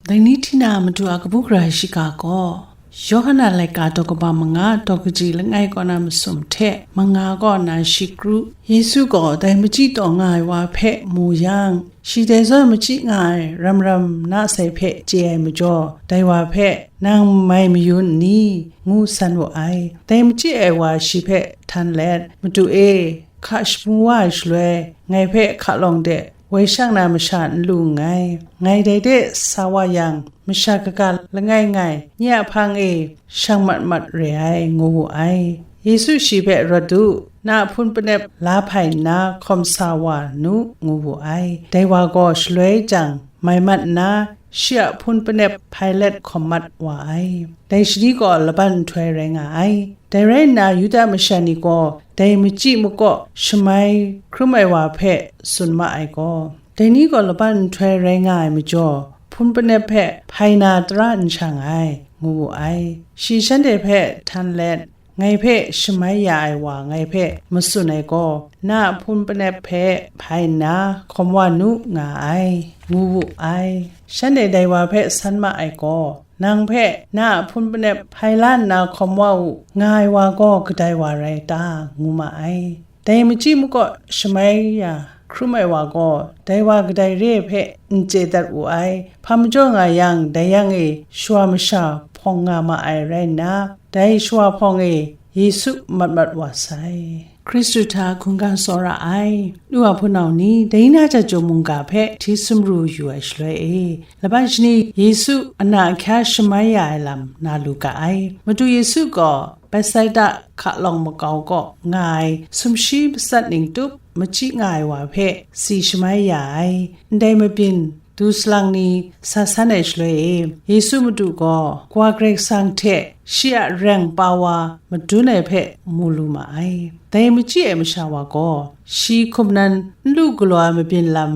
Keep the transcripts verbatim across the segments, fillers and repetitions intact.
Dai ni hti na Madu a kabu gara shiga gaw, Yawhan a laika daw kaba manga, daw kaji langai kaw na masum hte manga kaw na shi kru. Yesu gaw dai machyi taw nga ai wa hpe mu yang, shi dai zawn machyi nga ai ram ram na sai hpe chye ai majaw, dai wa hpe, "Nang mai mayu n ni?" ngu san wu ai. Dai machyi ai wa shi hpe htan let, "Madu e, hka shamu wa ai shaloi, ngai hpe hka lawng de woi shang na masha n lu nngai. Ngai dai de sa wa yang, masha kaga langai ngai, nye a hpang e shang mat mat re ai," ngu wu ai. Yesu shi hpe, "Rawt u, na a hpun panep la hpai nna hkawm sa wa nu," ngu wu ai. Dai wa gaw shaloi jang, mai mat nna, shi a hpun panep hpai let hkawm mat wa ai. Dai shani gaw laban nhtoi rai nga ai. Dai rai nna, Yuda masha ni gaw dai machyi makaw shamai hkrum ai wa hpe tsun ma ai gaw, "Dai ni gaw laban nhtoi rai nga ai majaw, hpun panep hpe hpai na tara n shang ai," ngu wu ai. Shi shanhte hpe htan let, "Ngai hpe shamai ya ai wa ngai hpe matsun ai gaw, na a hpun panep hpe hpai nna hkawm wa nu nga ai," ngu wu ai. Shanhte dai wa hpe san ma ai gaw, "Nang hpe na a hpun panep hpai la nna hkawm wa u," nga ai wa gaw kadai wa rai ta, ngu ma ai. Dai machyi makaw shamai ya hkrum ai wa gaw, dai wa kadai re ai hpe n chye dat wu ai. Hpa majaw nga yang, dai yang e shawa masha hpawng nga ma ai rai nna, dai shawa hpawng e Yesu mat mat wa sai. Hkristu hta hkungga tsawra ai nu wa hpunau ni, dai na jat jaw mungga hpe hti sumru yu ai shaloi e, laban shani Yesu ana ahkya shamai ya ai lam na lu ga ai. Madu Yesu gaw Betsaida hka lawng makau kaw nga ai sumshi matsat ning tup machyi nga ai wa hpe si shamai ya ai. Ndai mabyin du salang ni sa san ai shaloi e, Yesu Madu gaw Kawa Karai Kasang hte shi a reng pa wa madun ai hpe mu lu ma ai. Dai machyi ai masha wa gaw, shi hkum nan n lu galaw ai mabyin lam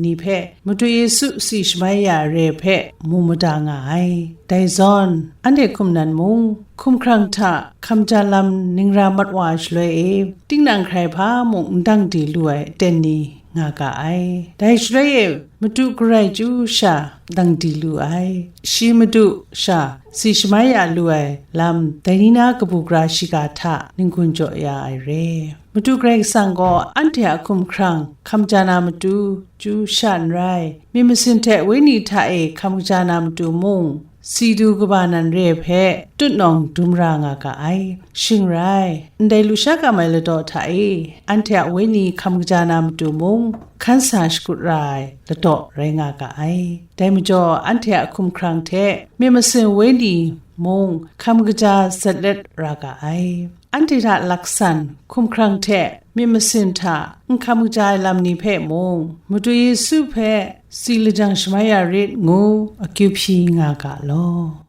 ni hpe Madu Yesu si shamai ya re hpe mu mada nga ai. Dai zawn, anhte hkum nan mung, hkumhkrang hta hkamja lam ning ra mat wa ai shaloi e, tinang hkrai hpa mung n dang di lu ai aten ni nga ga ai. Dai shaloi e, Madu garai chyu sha dang di lu ai. Shi Madu sha si shamai ya lu ai lam, dai ni na kabu gara shiga hta n-gun jaw ya ai re. Madu Karai Kasang gaw anhte a hkumhkrang hkamja na matu chyu sha n rai, myit masin hte wenyi hta e hkamja na matu mung, si du kaba nan re hpe tutnawng dum ra nga ga ai. Shing rai, ndai lusha kam ai ladaw hta e, anhte a wenyi hkam kaja na matu mung, hkan sa shakut ra ai ladaw rai nga ga ai. Dai majaw, anhte a hkumhkrang hte myit masin wenyi mung hkam kaja zat let ra ga ai. Anhte hta laksan hkumhkrang hte myit masin hta n hkam kaja ai lam ni hpe mung, Madu Yesu hpe si lajang shamai ya rit ngu akyu hpyi nga ga law.